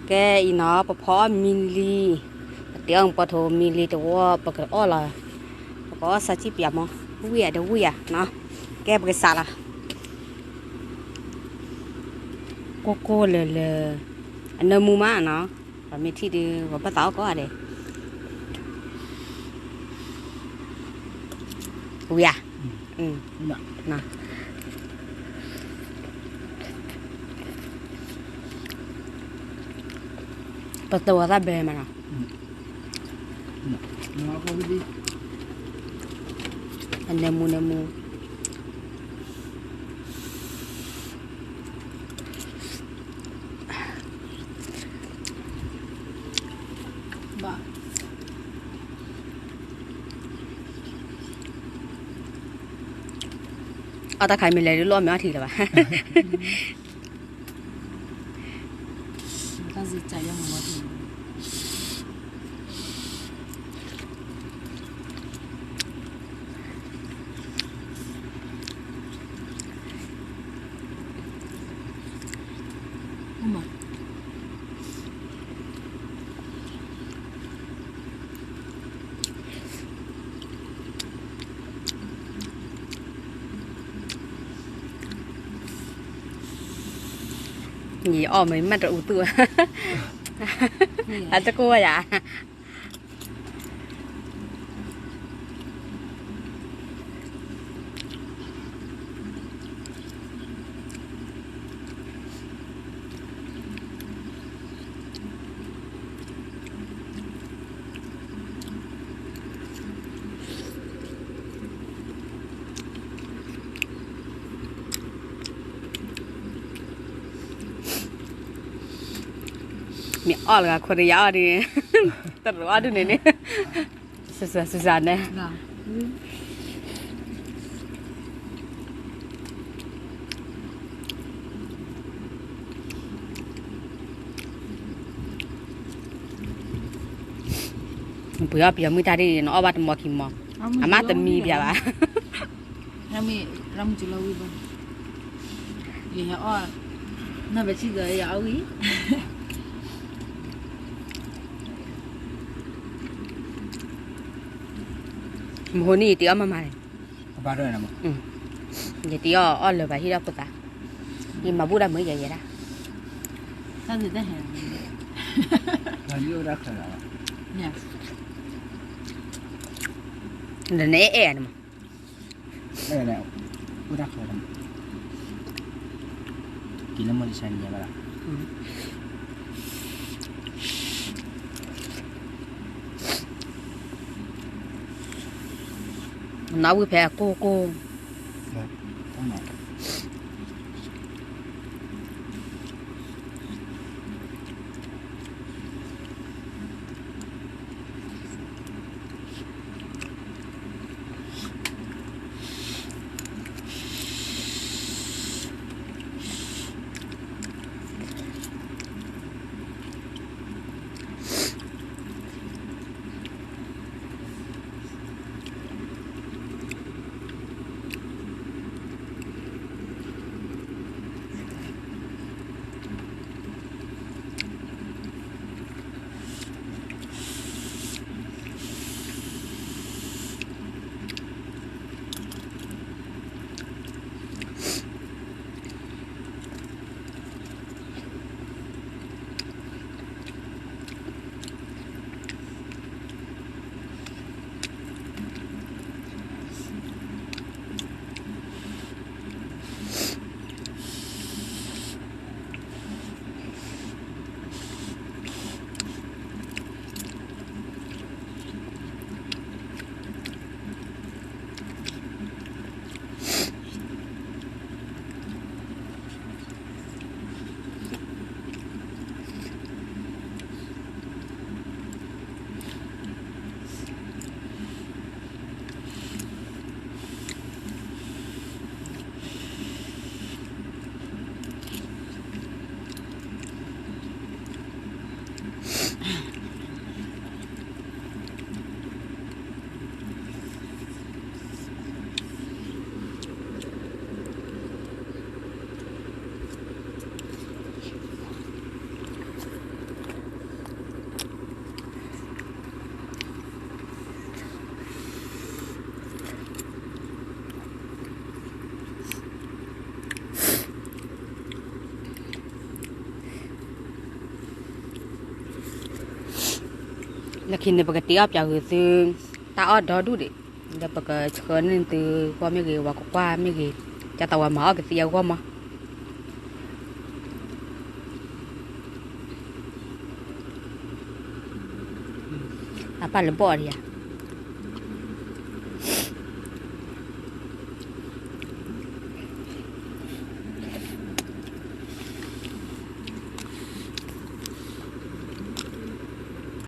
ကဲအံၤနီၤ ပဖီအီၣ်မံလံ, ပတ့အီၣ်ပှၤထိးမံလံတဝီ ပကအီၣ်လီၤ, ပကအီၣ်စၢ်ဆံၣ်ပၠးမီၤ, ဝံၣ်ယၤဒီးဝံၣ်ယၤနီၤ, ကဲပကစးလီၤ, ကိၢ်ကိၢ်လၢၤလၢၤ, အနၢမူမးနီၤ, ပှၤမ့ၢ်ထံၣ်ဒုး ပဘၣ်သးအီၣ်ကိးဂၤဒဲး, ဝံၣ်ယၤ ပတဝီသၣ်ဘဲမးနီၤ, အနၢမူနၢမူ, အီၣ်တၢ်ခါမ့ၢ်လဲၤဒုးလီၢ်မ့ၢ်အီၣ်ထံလၢၤဘၣ်. ယအီၣ်မ့ၢ်မ့ၢ်တအူသူၣ်, အတကိၢ်ဝဲယၤ. မ့ၢ်အီၣ်လၢဂၤခွဲးတယၤအီၣ်ဒုး, တရူးအီၣ်ဒုးန့ၣ်န့ၣ်, စစစန့ၣ် ပှ့ၤအီၣ်ပယီၤမုၢ်တၢ်ဒ်အံၤ နအီၣ်ဘၣ်တမီခံမီ, အမ့ၢ်တမံဘၣ်ဘၣ်. ရၢမုၢ်လီၤဝံၤဘၣ်, ယဟဲအီၣ်, နဘၣ်စံၣ်ဒီးယအီၣ်ဝံၤ, မဟိန့ၣ် ယတ့အီၣ်မးမးန့ၣ်, ယတ့အီၣ်အီၣ်လၢၤဘၣ်ဟံၣ်ဒီးဖိသၣ်, ယမၤဘူၣ်ဒၣ်မ့ၢ်ယဲယဲဒၣ်, ဒီးနအဲၣ်အဲၣ်န့ၣ်မး နဝံၣ်ဖဲအကိၢ်ကိၢ်, လၢခံန့ၣ် ပကတ့အီၣ်ပၠးဂုာ်သု တၢ်အီၣ်ဒီဒူၣ်ဒံး, ဒီးပကဆှၢန့ၢ်သုဂီၢ်မ့ၢ်ဂ့ၤ, ဝၤကွၢ်ကွၢ်မ့ၢ်ဂ့ၤ, ကၢ်သးဝၤမၤအီၣ်ကသ့အဂီၢ်မး. အပၢ်လၢဘီၣ်အီၤဒံးဧါ.